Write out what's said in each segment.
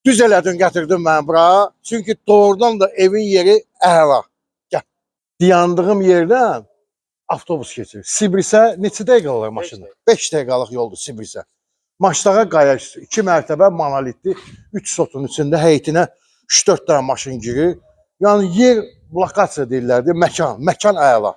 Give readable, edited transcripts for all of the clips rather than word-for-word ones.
Düz elədin, gətirdin məni bura. Çünki doğrudan da evin yeri əla. Gəl. Dayandığım yerdən avtobus keçir. Sibrisə neçə dəqiqə olar maşında? 5 dəqiqəlik yoldur Sibrisə. Maşdağa qaya üstü. 2 mərtəbə monolitli 3 sotun içində həyətinə 3-4 dənə maşın girir. Yəni yer lokasiya deyirlərdi, məkan, məkan əla.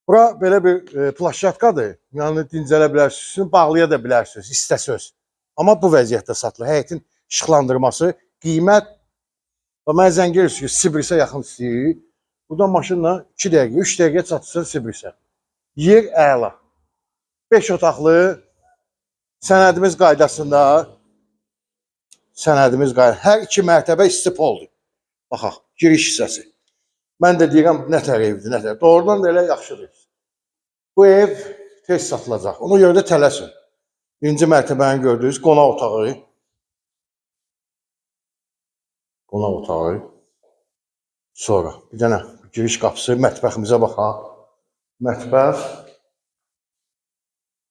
Bura belə bir plaşatkadır. Yəni dincələ bilərsiniz, bağlaya da bilərsiniz, istəsəz. Amma bu vəziyyətdə satılır. Həyətin işıqlandırması, qiymət və mənə zəng edirsiniz ki, Sibrisə yaxın istəyirik. Buradan maşınla 2 dəqiqə, 3 dəqiqə çatırsan Sibrisə. Yer əla. 5 otaqlı, sənədimiz qaydasında, sənədimiz qaydasında. Hər iki mərtəbə istipoldur. Baxaq, giriş hissəsi. Mən də deyirəm, nə tər evdir, nə tər. Doğrudan da elə yaxşıdır. Bu ev tez satılacaq. Ona görə də tələsin. Birinci mərtəbəni gördünüz, qonaq otağı. Qonaq otağı. Sonra bir dənə giriş qapısı, mətbəximizə baxaq. Mətbəx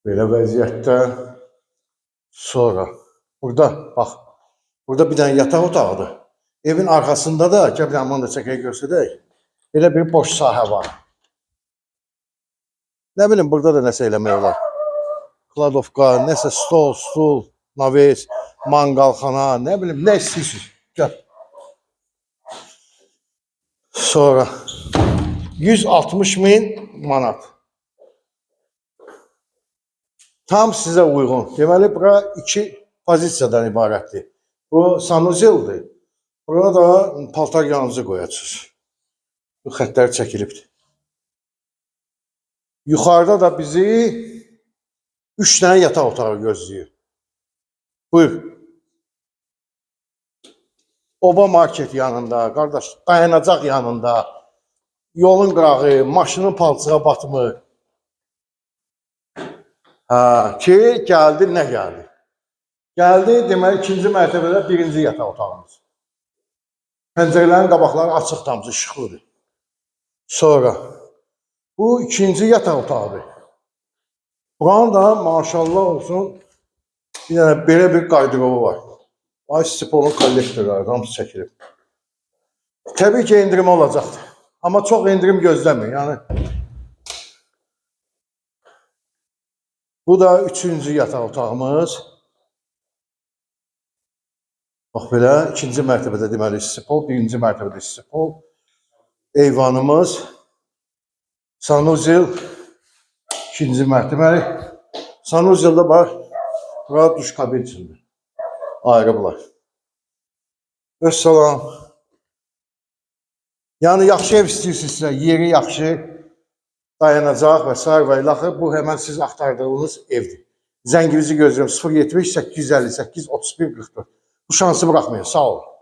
belə vəziyyətdə. Sonra burada bax, burada bir dənə yataq otağıdır. Evin arxasında da, gəl bir dənə bunu da çəkək göstərək. Belə bir boş sahə var. Nə bilim burada da nəsə eləmək olar. Kladovka, nəsə stol, stul, naves, manqalxana, nə bilim nə istəyirsiniz. Gəl. Sonra 160 min manat. Tam sizə uyğun. Deməli, bura iki pozisiyadan ibarətdir. Bu sanuzeldir. Bura da paltar yanıcı qoyacaqsınız. Bu xəttlər çəkilibdir. Yuxarıda da bizi 3 dənə yataq otağı gözləyir. Buyur. Oba market yanında, qardaş, dayanacaq yanında, yolun qırağı, maşının palçığa batmır. Hə, ki gəldi, nə gəldi? Gəldi, deməli ikinci mərtəbədə birinci yataq otağımız. Pəncərələrin qabaqları açıq damcı, işıqlıdır. Sonra bu ikinci yataq otağıdır. Buranın da maşallah olsun bir dənə belə bir qardırobu var. Ay Stipolun kollektorları hamısı çəkilib. Təbii ki endirim olacaqdır. Amma çox endirim gözləməyin. Yəni bu da üçüncü yataq otağımız. Bax belə ikinci mərtəbədə deməli istipol, birinci mərtəbədə istipol. Eyvanımız, sanuzel, ikinci mərtəbəli. Sanuzeldə bax, bura duş kabin üçündür. Ayrıblar. Vəssalam. Yəni yaxşı ev istəyirsinizsə, yeri yaxşı, dayanacaq və sair və ilaxır. Bu həmən siz axtardığınız evdir. Zənginizi gözləyirəm 070 858 31 44. Bu şansı buraxmayın. Sağ olun.